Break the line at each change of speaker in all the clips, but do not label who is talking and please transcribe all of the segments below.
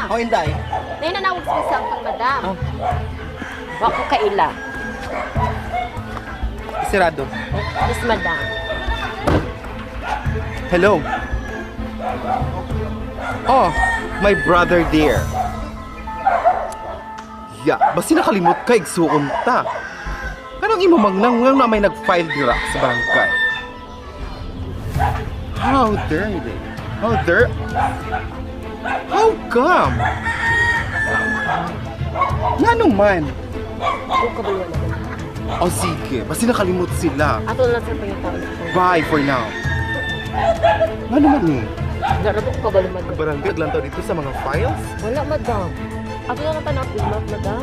Oh, Inday.
Nay nanawag sa cellphone, madam.
Oh.
Wa ko kaila.
Isirado.
Yes, madam.
Hello. Oh, my brother dear. Yeah, basta nakalimot ka, igsuon ta. Anong imo mangnang nga na may nag-file dira sa barangay? How dare they? How dare? How come? Ngano man?
Ako kabalo na.
O sige, basta nakalimot sila.
Ato na lang sir pangitaon.
Bye for now. Ngano man eh?
Garabo ko kabalo, madam.
Barangay lang dito sa mga files?
Wala, madam. Ato na lang tanaw map, madam.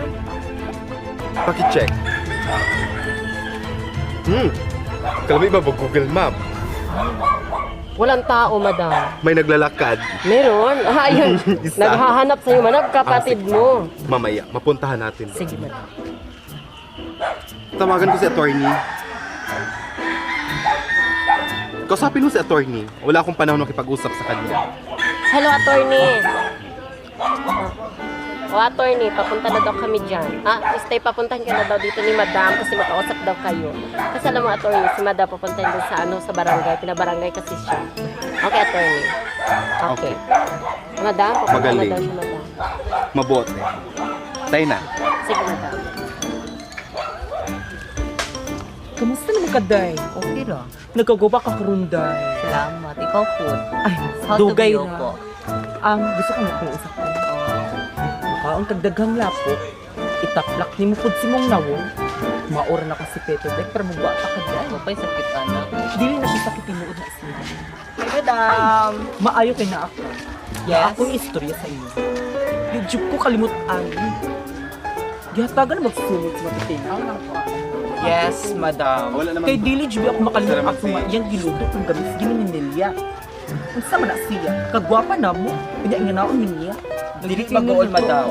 Paki-check. Kalami ba ba Google Map?
Walang tao, madam.
May naglalakad.
Meron. Ah, ayun.
Isa.
Naghahanap sa'yo, madam. Kapatid mo.
Mamaya, mapuntahan natin.
Sige, madam.
Tawagan ko si attorney. Kausapin mo si attorney. Wala akong panahon makipag-usap sa kanya.
Hello, attorney. O, attorney, papunta na daw kami dyan. Ah, stay, papuntahan ka na daw dito ni madam kasi makausap daw kayo. Kasi alam mo, attorney, si madam papuntahin doon sa, ano, sa barangay. Pinabarangay kasi siya. Okay, attorney. Okay. Madam, papunta
Magaling.
na daw siya, madam.
Mabote. Tayo na.
Sige, madam.
Kamusta naman ka, Day?
Okay ra.
Nagkagawa ka karon, Day.
Salamat. Ikaw po.
Ay,
How to
dugay
be
na.
po.
Gusto ko makungusap ko. Mukha ang kagdaghang lapok. Itaplak ni mo pud si mong nawong. Maura na kasi Peto Day para mugwata ka, Day.
Ako pa'y sakit anak.
Dili na siya sakit tinuod na siya.
Hi, madam.
Maayo kay naa ka.
Yes.
Akong istorya sa inyo. Di jud ko kalimut-an. Gihatagan na magsunod sa matitin.
Yes, madam.
Wala naman.
Kay dili jud ako makalimot
Salamat,
ako nga iyang giluto kung gamis gininilya. Unsa man na siya? Kagwapa na mo. Unya nga naon niya.
Dili mag-uol, madam.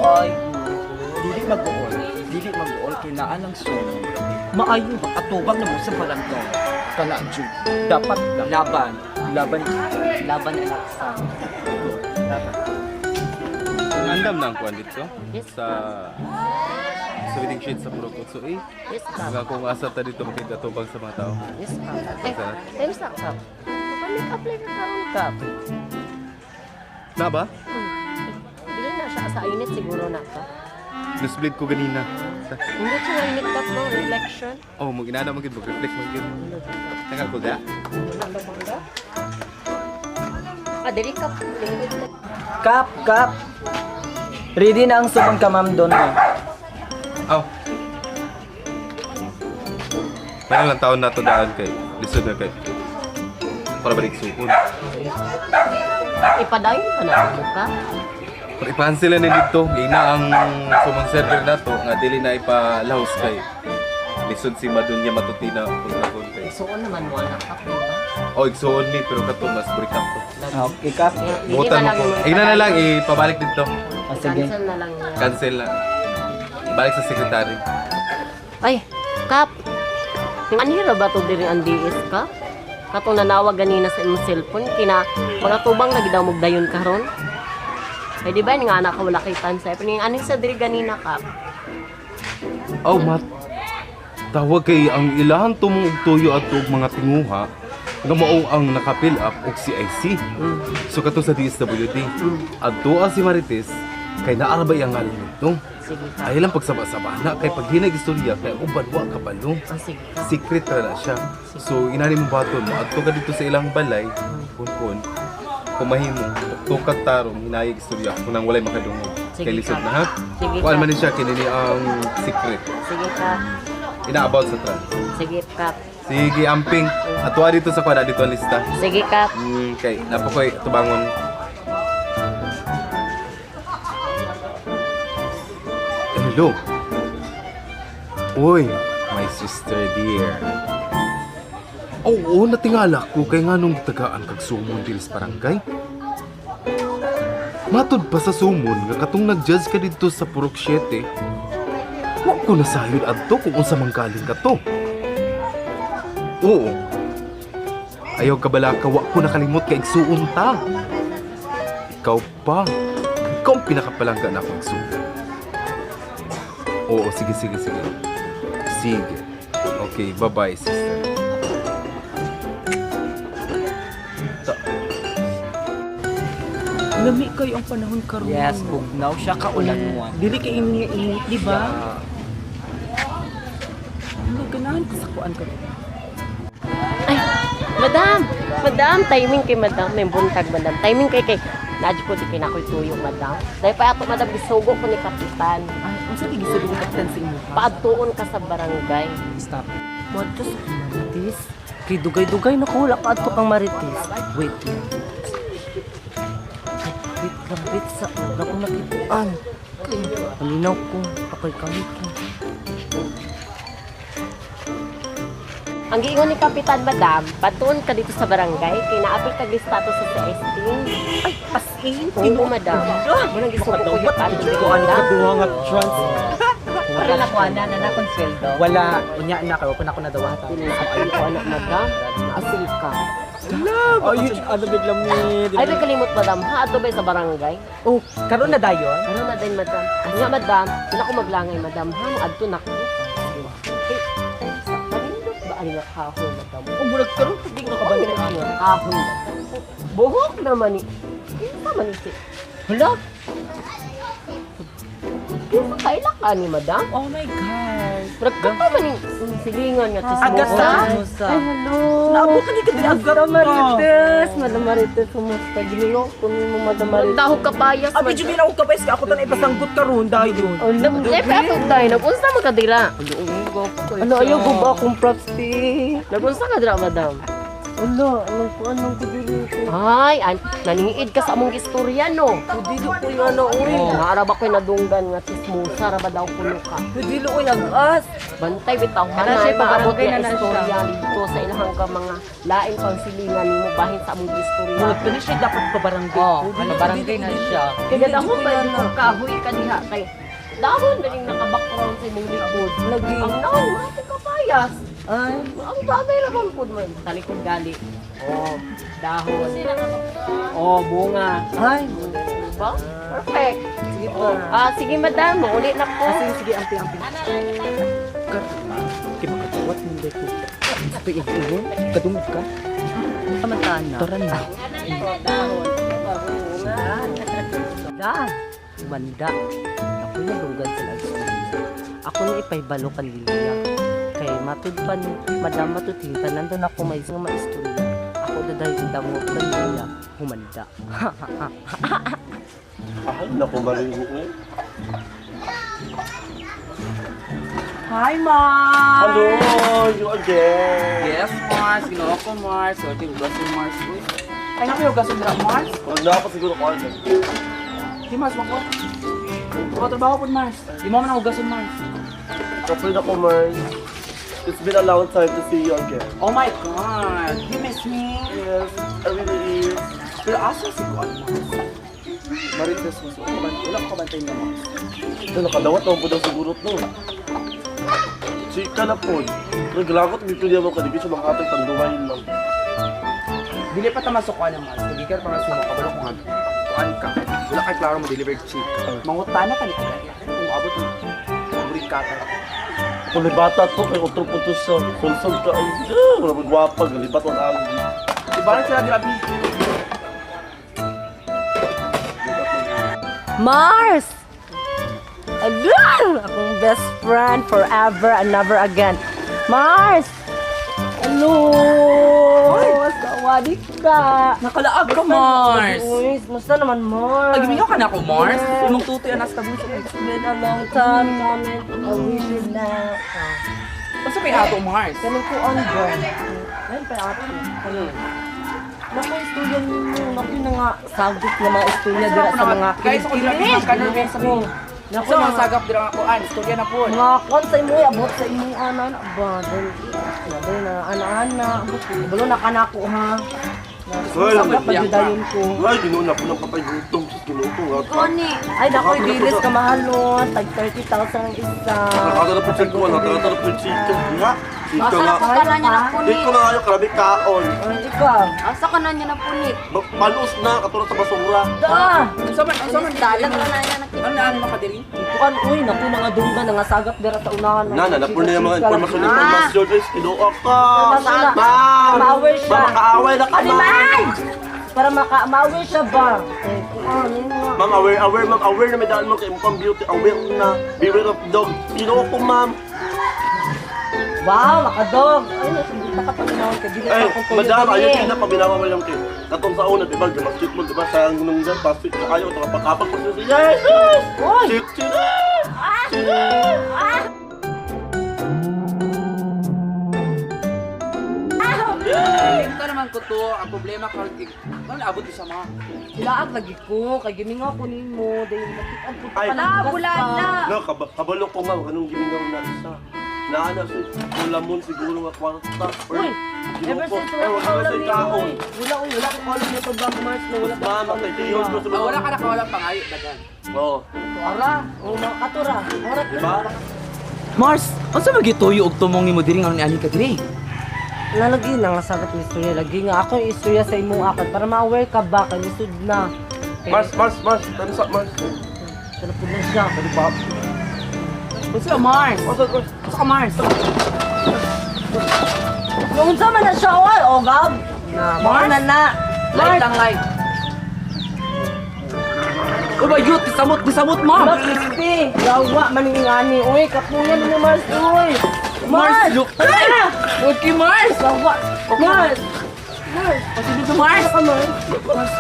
Dili mag-uol. Dili mag-uol kay naa lang sunog.
Maayo.
Atubang na mo sa barangay.
Kana jud. Dapat lang.
Laban.
Laban.
Laban anak sa.
Andam na ang kuwan dito.
Yes,
Sa waiting sheet sa Purok Otso eh.
Yes, ma'am.
Mga kung asa ta dito makigatubang sa mga tao.
Yes, ma'am. Eh, time sa kap. Make-apply ka karon, kap.
Na ba?
Dili na siya sa init siguro na ka.
Nusblade ko ganina. Sa,
Hindi siya nga init kap, no? Reflection.
oh, mag inana mo gid mag-reflect mo gid. Teka ko da.
Ah, dili kap. Lingkod ka.
Kap, kap. Ready na ang sumang ka, ma'am, doon eh.
Aw. Meron lang taon na to daan kay lisod na kay. Para balik sukod.
Ipadayon pa na ako ka.
Pero ipahan sila ni dito, gina ang sumang server na to nga dili na ipalahos kay lisod si Madunya Matutina puntahon kay.
Suon naman mo anak kap, di ba?
Oh, igsuon ni pero kato mas break up to.
Okay, kap.
Dili
Butan
na
mo ko.
lang
Ina na lang ipabalik dito.
Ah, sige.
Cancel na lang niya.
Cancel na. Balik sa secretary.
Ay, kap. Anhira ba to diri ang DS ka? Katong nanawag ganina sa imong cellphone kina mga tubang lagi daw mugdayon karon. Ay di ba nga anak ka wala kay tansay. Pero yung aning sa diri ganina kap.
Oh, mat. Tawag kay ang ilahan tumong og tuyo at og mga tinguha nga mao ang naka-fill up og CIC. So kato sa DSWD. Adtoa si Marites kay naarabay ang ngalan nito.
Sige kap.
Ay lang pagsaba-saba na kay pag hinag istorya kay uban wa kabalo.
Ah, sige kap.
Secret ra na siya. So inani mo baton mo adto ka dito sa ilang balay kun kumahimo tukag tarong hinayag istorya kung nang walay makadungog.
Sige,
Kay lisod
Kap.
na ha.
Sige,
Kuan
Kap.
man ni siya kini ni ang secret.
Sige kap.
Ina-about sa trans.
Sige kap.
Sige, amping. Atwa dito sa kwada dito ang lista.
Sige kap.
Kay napakoy tubangon. Hello. Uy, my sister dear. Oo, natingala ko kay nganong tagaan kag sumon diri sa barangay. Matud pa sa sumon nga katong nag-judge ka didto sa Purok 7. Wa ko nasayod adto kung unsa man galing ka to. Oo. Ayaw ka bala ka, wa ko nakalimot kay igsuon ta. Ikaw pa. Ikaw ang pinakapalangga na akong igsuon. Oo, sige, sige, sige. Sige. Okay, bye-bye, sister.
Lami kayo ang panahon karon.
Yes, bugnaw siya kaulan.
Dili kay init, di ba? Ano ganahan ko sa kuan karon?
Ay, madam! Madam, timing kay madam. May buntag, madam. Timing kay kay. Naadyo ko di kay nakoy tuyo, madam. Dahil pa ato, madam, gisugo ko ni kapitan.
Ay, unsa di gisugo ni kapitan sa imo? ha?
Paadtuon ka sa barangay.
Stop.
Wadto sa Marites. Kay dugay-dugay na ko, wala ka adto kang Marites. Wait lang. Ay, wait lang, wait sa. Wala ko nakituan. Kay, Paminaw ko, ako'y kamit ko. Ang giingon ni Kapitan Madam, patuon ka dito sa barangay, kay naapil ka status sa CST.
Ay, as in.
Oo, madam. Muna gisugo ko yung
Makadawat ko ani kaduha nga trans.
Wala na kuha na, na akong sweldo.
Wala, unya na kayo kun ako nadawatan.
Ay, ko anak, madam. Asil ka.
Ay, ano biglang ni...
Ay, may kalimot, madam. Ha, ato ba sa barangay?
Oh, karon na dayon.
Ano na din, madam? Nga, madam. Wala ko maglangay, madam. Ha, adto na ko. Eh, ay, sa panindot ba ang nga kahoy, madam?
Oh, murag karon pud di ka
Kabantay
kabantay.
nga kahoy, madam. Buhok naman ni. Kinsa man ni si... Hala? Kinsa kaila ka ni, madam?
Oh my God.
Murag ka pa man ni silingan nga chismosa.
Agasa.
Ay, hello.
Naabot ka ni ka dili agap ka.
Marites, Madam Marites, kumusta? Ginoo ko ni mo, Madam Marites. Dahog kapayas,
Abi jubi na ako kapais ka ako tanay pasanggot karon dayon.
Nag-lepe ako tayo. Nag-unsa man ka dira?
Ano, ayaw ko ba akong props, ti?
Nag-unsa ka dira, madam?
Wala, anong ko, anong ko dili ko.
Ay, an naniid ka sa among istorya, no?
Dili ko yung ano, uy.
Naara ba ko'y nadunggan nga chismosa, ra ba daw kuno ka?
Dili ko yung agas.
Bantay bitaw
Kana siya,
hanay maabot
pabarangay
nga
na na siya.
istorya dito sa ilahang ka mga lain pang silingan nimo bahin sa among istorya.
Murag kani siya dapat pabarangay.
Oh, barangay na siya.
Kaya dahon ba dito kahoy ka diha kay dahon ba ning naka-background sa imong likod.
Lagi.
Ang naon, wala ko kapayas.
Ay,
Ang bagay ra man pud man. Talikod gali. Oh, dahon. Oh, bunga.
ay.
Diba? Perfect.
Sige pa.
Ah, sige madam, uli na ko.
Ah, sige, sige, ampi, ampi. Kay makadawat mo dai ko. Ito yung kadungog ka.
Kamantaan na.
Tara na.
Da, manda. Ako na dunggan sa lagstorya. Ako na ipaybalo kan Lilia. Kay matud pa ni Madam Matutin, tanan doon ako may nga maistorya. Ako na dahil damo kan Lilia, humanda.
Ay, naku, marigo eh.
Hi, Mars!
Hello, you again.
Yes, Mars. Ginoo ko, Mars. Okay, hugasin, Mars. Uy. Ay, naku, hugasin dira, Mars.
Wala ako siguro ko ano.
Di, Mars, wag ko. Trabaho po, Mars. Di mo man ako hugasin, Mars.
Kapag ako, Mars. It's been a long time to see you again.
Oh my God. You miss me?
Yes, I really is.
Pero asa si Kuan, Mars? Marites mo. Wala ko kabantay na, Mars.
Ito, nakadawat naman po daw siguro to. Chika na po. Naglagot, dito niya mo kadigit sa mga atong tanduwain lang.
Dili pa tama sa kuan, Mars. Nagigar pa nga suma kabalo ko nga. Kuan ka. Wala kay klaro mo deliver chick. Mangutana ka ni Kung abot mo. Paborit ka ta.
Kung libata to, kay utro po to sa sulsol ka. Ay, ah, wala mo gwapa, galibat ang agi.
Ibaran sila dira bi.
Mars! Alun! Akong best friend forever and never again. Mars! Hello! Sawadi ka!
Nakalaag ka, Mars.
Uy, musta naman, Mars?
Agimingaw ka na ako, Mars. Imong tutoy anas tabuso.
It's been a long time coming. I wish you now.
Basta may ato, Mars.
Ganun ko on ba? Ayun pa ato. Naku, istorya ninyo. Naku na nga, sagot na mga istorya dira sa mga
Guys, ako dira
kilig-kilig.
kanon sa
Naku. Naku,
So, mga
mga
sagap dira nga kuan, istorya na po.
Mga kwan sa imo, abot sa imo, ana, na ba? Dahil, dahil na, ana-ana, abot. Balo na kanako, ha?
Ay,
Sagap pa dayon ko.
Ay, ginoo na po ng patay gutom. Sus, ginoo ko nga.
Ay, naku, bilis ka mahalon. Tag 30,000 ang isa.
Nakatara po sa kuwan, nakatara po chika. Nga. Chika
Asa
nga.
na po ka na niya
Di
napunit?
ko na kayo, grabe kaon.
Ay, ikaw.
Asa ka na niya napunit?
Palos na, katulad sa basura.
Da!
Unsa man, unsa man
Dalag na na niya nakita.
Ano na ano makadiri?
Kuan, uy, naku, mga dunggan, nangasagap dira sa unahan.
Na, na, napun na yung mga impormasyon, impormasyon. Ay, tinuok ka.
Ma'am!
Ma'am!
Maaway siya.
Ma'am, makaaway na ka,
Ano
ma'am.
man? Para maka maaway siya ba? Eh, kuan, yun nga.
Ma'am, aware, aware, ma'am, aware na may daan mo kay mukhang beauty, aware na. Beware of dog. Tinuok ko, ma'am.
Wow, makadog. Ay, nasugita ka pa naman. Kaya di na
Ay,
ako kuyo
madam,
dali.
ayaw din na pabinawawal yung kay. Katong sa una, diba, basketball, diba, sayang nung dyan, basket na kayo, kapag ko siya, yes! Yes!
Uy!
Chip, chip,
Ito naman ko to, ang problema karon kay ano naabot sa mga
Ilaag lagi ko. Kay gimingaw ko nimo. Dahil nakita ko
Ay.
pa
Ah, bulala.
No, kabalo ko, ma'am, anong giminaw na isa? Naana si Kulamon siguro nga kwarta. Or,
Uy,
ginoo
ever
ko.
since
Ay,
wala
wala
ka
na sa
ulam
kaon.
Wala, uy, wala ko kaulam nito ba, Mars? Na wala
Ma'am, ang taytihon ko sa
Ah, wala ka na kawala pangayo dagan.
Oo.
Ara, o mga katura. Ara,
Diba?
Mars, unsa man gituyo og tumong nimo diri nga ni ani ka diri?
Lalagi na nga sagot ni istorya. Lagi nga ako yung istorya sa imong akad para ma-aware ka ba kay lisod na. Kay-
Mars, Mars, Mars. Tansa, Mars.
Tulad na siya.
Ano ba?
Unsa Mars?
Mars, Mars.
Unsa ka Mars?
Nung unsa man na siya, oy, o gab. Na,
Mars?
na na.
Light lang light. Oh my God, disamot, disamot, ma'am.
Ma'am, crispy. Yawa, maningani. Uy, kapungan mo, Mars, uy.
Mars, look.
Ay!
Okay, Mars.
Yawa. Mars. Mars.
Dito, Mars.
Ano ka, Mars? Mars.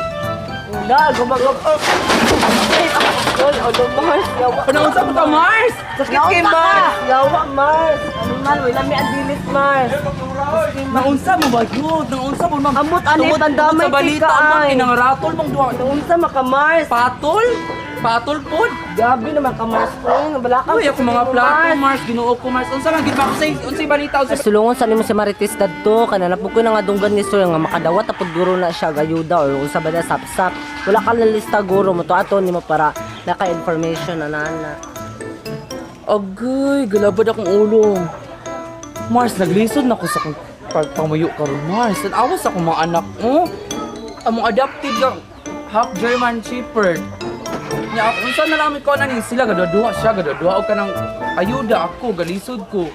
Wala, gumagab. Ay, Uy, ano, Mars? Yawa.
Ano unsa pa ka, Mars? Sakit kay
Naunsa ka.
Mars.
Yawa, Mars. Ano man, wala may andilis, Mars.
Naunsa mo ba yun? Naunsa mo, ma'am?
Amot, ani,
Tungod-
pandamay
tungod sa balita,
tika,
ma'am,
ay.
kinangaratol mong duha.
Naunsa maka, Mars.
Patol? Patol pod?
Gabi naman ka, Mars. Uy, wala ka.
Uy, ako mga plato, Mars. Ginoo ko, Mars. Unsa man gid ba ako sa unsay balita unsa
Sulungon sa nimo si Marites kadto kana napug ko na nga dunggan ni Sir nga makadawat tapod guro na siya gayuda or unsa ba na sapsap. Wala ka na lista guro mo to ato nimo para naka information na na.
Agay, galabad akong ulo. Mars, naglisod na ko sa akong pagpamuyo karon Mars. Awas akong mga anak mo. Among adopted lang. Half German Shepherd. Nya, unsa na lang ko na ni sila gadaduha siya, gadaduha og kanang ayuda ako, galisod ko.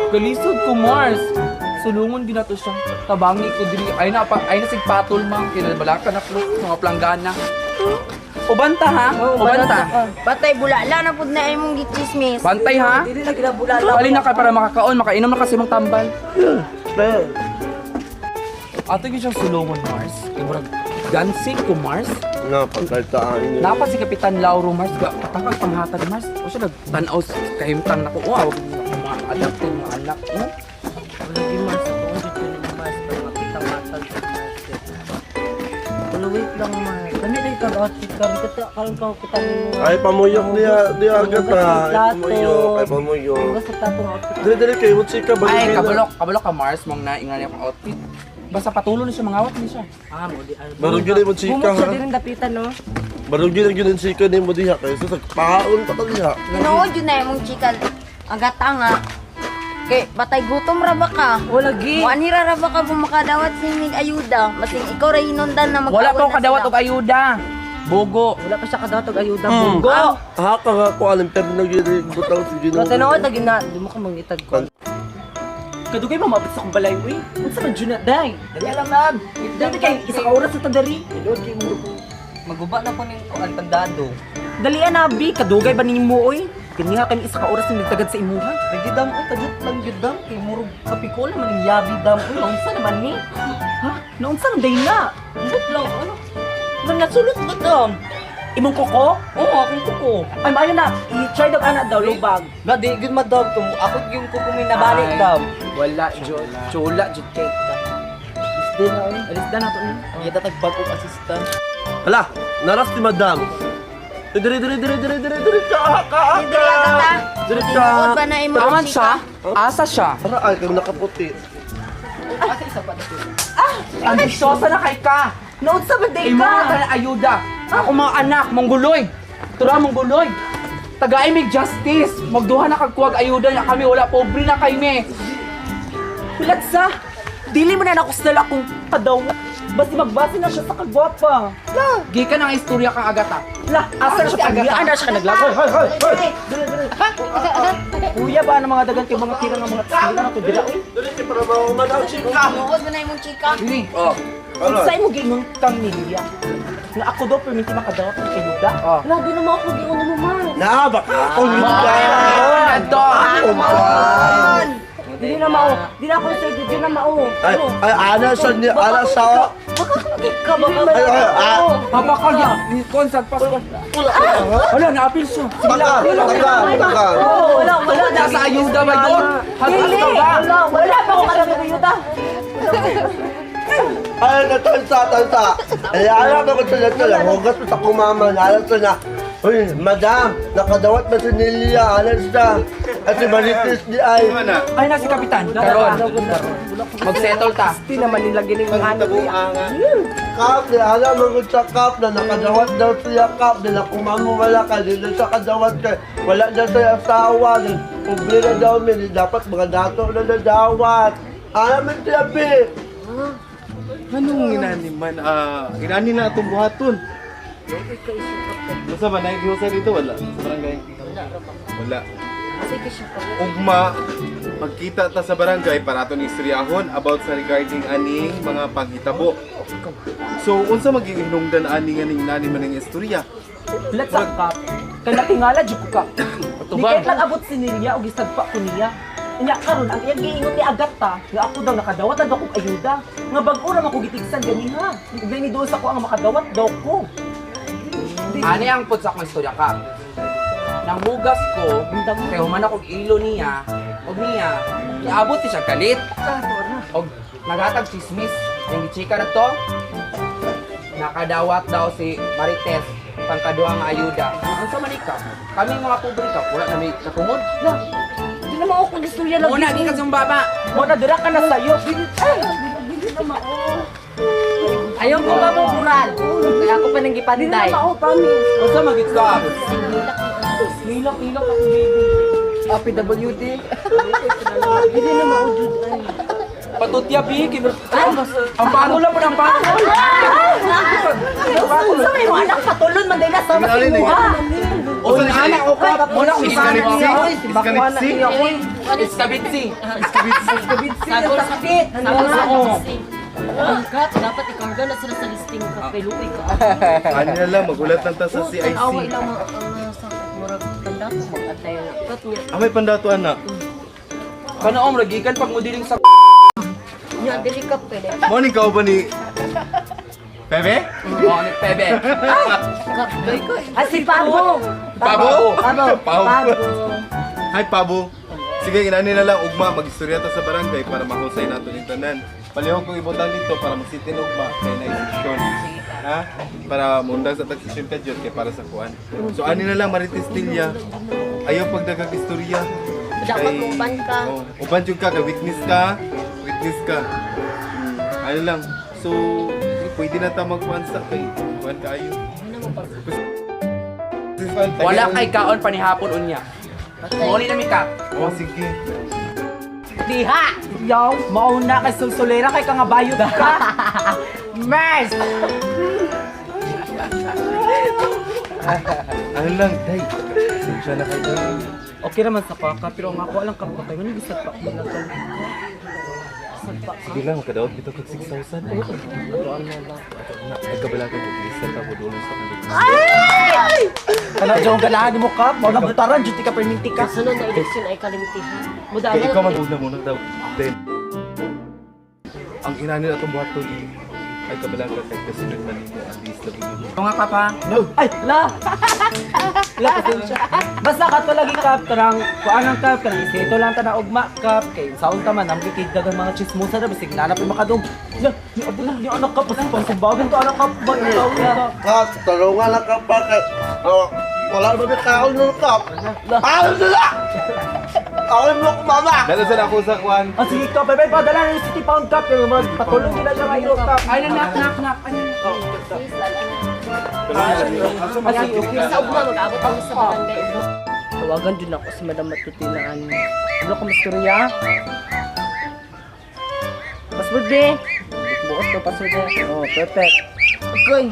Galisod ko Mars. Sulungon din nato siya. Tabangi ko diri. Ay na pa, ay na sig patol ma'am, kinabalakan ako mga planggana. Ubanta ha? Ubanta.
Batay bulala na pud na imong gichismis.
Bantay ha?
Dili na ginabulala.
Bali na ka para makakaon, makainom na kasi mong tambal. Ato gyud siyang sulungon, Mars. Kay murag dancing ko, Mars.
Nga, pagkaltaan niya.
Napa si Kapitan Lauro, Mars. Ga, patakag panghatag, Mars. O siya nagtan-aw sa kahimtang nako. Wow, mga adapted mga anak. Oh.
Lagi Mars ako ang jud ni Mars para makita matag sa Mars. Pero wait lang Mars. Dami lagi kag outfit karon kita karon ka kita nimo.
Ay, pamuyok niya, diya agad ha. Ay, pamuyok, ay, pamuyok.
Basta tatong outfit.
Dili, dili, kayo, chika,
Ay,
balugin na.
kabalok, kabalok ka, Mars. Mong naingan niya akong outfit. Basta patulo na siya, mangawat ni siya.
Ah, mo di.
Barugin na mo, chika,
Bumot siya
ha?
diri dapitan no.
Barugin na yun ang chika ni mo diha. Kaya sa paon pa ka diha.
Tinuod jud na imong chika agata nga. Kay batay gutom ra ba ka?
O lagi.
Muani ra ra ba ka bumakadawat sa imig ayuda? Masing ikaw ra hinundan na mag
Wala pa akong kadawat og ayuda. Bogo.
Wala pa siya kadawat og ayuda. Bugo.
Ha ka nga ko alam, pero nag butang si Ginoo.
Pero tinuod lagi na, di mo ka mangitag ko.
Kadugay ba mabit sa akong balay, uy? Unsa man jud na, day? Dali alam, ma'am. Dali kay isa ka oras sa tadari.
Maguba na ko ning kuan tandado.
Dali na, bi. Kadugay ba nimo, oy? Kaniha kami isa ka oras ning nagtagad sa imuha.
Lagi dam oy, kadjut lang gyud dam kay murog kapiko naman ning yabi dam oy, naunsa naman ni?
Ha? Naunsa man day na?
Ambot lang ano? Nang nasulot ba dam?
Imong kuko?
Oo, akong kuko. Ay maayo na, i-try daw ana daw lubag.
Ba di gyud madam kung ako yung kuko may nabalik
Ay,
dam.
Wala, jud. Chula, jud kay ka.
Isdi na oy.
Alis na nato ni.
Kita tag bag-ong assistant.
Hala, naras ni madam. Dili, dili, dili, dili, dili, dili, ka, ka,
Dili agata.
Dili ka.
Tinuod ba na imong
Aman
chika?
siya? Asa siya?
Para ay, kang nakaputi.
Ambisyosa na kay ka.
Naunsa man day
Imo
ka?
ka na ayuda. Ako mga anak, mongguloy. Tura mongguloy. Tagay mig justice. Magduha na kag kuwag ayuda niya kami wala pobre na kay me. Hulat sa! Dili mo na nakusdala akong kadaw. Basta magbase na siya sa kagwapa. La!
Gikan ang istorya kang Agata.
La! Asa siya
si Agata?
Ana siya ka naglago.
Hoy, hoy, hoy!
Kuya ba ng mga dagan kay mga tira nga mga tsila na to dira oy.
Dali kay para mahuman ang chika.
Muod mo na imong chika.
Dili. Oh.
Ano?
Unsay mo giingon kang Lilia? Nga ako daw perminti makadawat ng ayuda.
Oh.
Wala, di naman ako giingon mo, Mars.
Na, baka ako yun ka.
Adto.
Dili na mao. Dili ako sa dili na mao.
Ay, ay, ana sa ni, ana sa...
Baka kang ka, baka
Ay, ay, ah,
Habakal ya. Konsat pas. Wala naapil siya.
baka, baka, baka.
Wala, wala.
Nasa ayuda ba yun? Halos
Dili.
ka ba?
Wala, wala pa ako alam ng ayuda.
Ay, natansa, tansa. Ay, alam ako sa leto lang. Hugas mo sa kumama. Alam ko na. Uy, madam, nakadawat ba si Nelia? Alam siya. At si Marites ni Ay.
Ano na?
Ay na si Kapitan. Karon. Magsettle ta.
Di naman nila gining ano.
Kap, di alam mo sa kap na nakadawat daw siya kap. Di na kumamo wala ka. Di na siya kadawat kay. Wala na siya asawa. Pobre na daw mi. Di dapat mga dato na nadawat. Alam mo siya, bi.
Anong inani man? Ah, inani na atong buhaton. Basta ba, nakikiusay dito? Wala. Sa barangay? Wala.
Sige siya ka.
Ugma, magkita ta sa barangay para aton istoryahon about sa regarding aning mga panghitabo. So, unsa magiging hinungdan ani nga ning inani man ang istorya?
Hulat sa kap. Kay natingala jud ko ka. Di
Atubang.
kahit lang abot si Lilia og gisagpa ko niya. Nya karon ang iyang giingon ni Agata nga ako daw nakadawat na daw kog ayuda. Nga bag-o ra man ko gitigsan ganiha. Ug ni doon sa ko ang makadawat daw ko.
Ani ang pud sa akong istorya ka. Nang hugas ko, kay human akong ilo niya, og niya, niabot ni siya kalit. Og naghatag chismis, yung gichika na to, nakadawat daw si Marites pangkaduha nga ayuda. Unsa man ikaw? Kami mga pobre ka, wala na may katungod.
Di naman ako istorya lang.
Muna gikan sa baba.
Mo na dira ka na sayo.
Ayaw ko ba mong bural? Kaya ako pa nang gipanday.
Promise.
Unsa magit ka?
Nilak nilak ako baby.
Ah, PWD.
Hindi na mao jud ay.
Patutya bi kay Ang pano lang po ang pano.
Unsa may mo anak patulon man dili sa
Inani na
masimuha.
O anak o ka, muna ko
Iskanipsi? Iskanipsi?
Iskabitsi.
Sagol sa sakit. Sagol sa sakit. Kap, dapat ikarga na sila sa listing ka. Kay luoy ka.
Ani na lang, magulat lang ta sa CIC.
Tanawa ilang mga ang sa murag pandato mag-atay na. Kat niya.
Ah, may pandato ana.
Kanaom ragikan pag modeling sa
Nya dili ka pwede.
Morning ka ba ni Bebe?
Oh, ni Pebe.
Kap, dili ko.
Ah, si Pabo.
Pabo?
Pabo.
Pabo.
Pabo.
Hi, Pabo. Sige, inani na lang, ugma, mag-istorya ta sa barangay para mahusay nato yung tanan. Palihog kong ibutang dito para magsitin ugma kay na seksyon. Ha? Para mundang sa tagsesyon ka Diyos kay para sa kuan. So ani na lang Marites Tilya. Ayaw pagdagag istorya.
Dapat muuban ka.
Oh, uban jud ka, kay witness ka. Witness ka. Ano lang. So, pwede na ta magkuan sa kay kuan kaayo.
Wala kay kaon panihapon unya. Muli na mi ka.
Oh, sige.
Diha!
Yaw, mauna kay sulsulera kay kangabayot ka. Mers!
Ano lang, day. Pasensya na kayo. Day.
Okay naman sa kaka, pero ang ako alang kapatay, ano gisag pa ko lang to.
Sige lang, makadaot bitaw kag 6,000. Na, nagkabala ka mag-isa ka mo dulo sa kanila.
Kana jong ganahan mo kap, mao na butaran jud ti ka perminti ka.
Sunod na eleksyon ay kalimtihan. Mudagan.
Kaya ikaw mag-una muna daw. Then, ang ina nila itong buhaton ay kabala ka kay kasunod man nimo ang DSWD.
Tunga ka pa.
Ay, la. La pasensya. Basta ka to lagi kap karang kuan ang kap karang isito lang ta na ugma kap kay saon ta man ang gikig dagang mga chismosa na bisig nanap yung makadong. La, ni abo ni anak kap basta pang sumbagan to anak kap ba ikaw ka.
Kap, tulungan lang ka pa kay... Oh, wala ba may kaon nun, Kap? Ano sila? Awin mo ko, mama!
Dala sa ako sa kuan.
Ah, sige kap, bye bye padala ng city pound kap pero mga patulong nila siya kayo kap.
Ay na nak nak nak. Ay na.
Ah, sige, okay.
Sa ugma mag-abot kami sa barangay.
Tawagan din ako si Madam Matutina ani. Wala ko masturya. Password de. Buot to password de. Oh, perfect. Okay.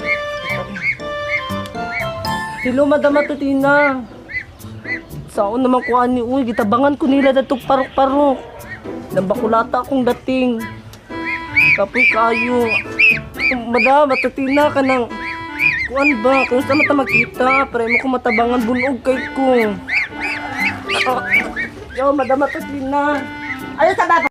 Hello, Madam Matutina. Saon naman ko ani uy, gitabangan ko nila datong parok-parok. Nambakulata akong dating. Kapoy kayo. Madam Matutina ka nang kuan ba? Kung sa mata makita, para mo ko matabangan bunog kay ko. Yo, Madam Matutina.
Ano sa baba?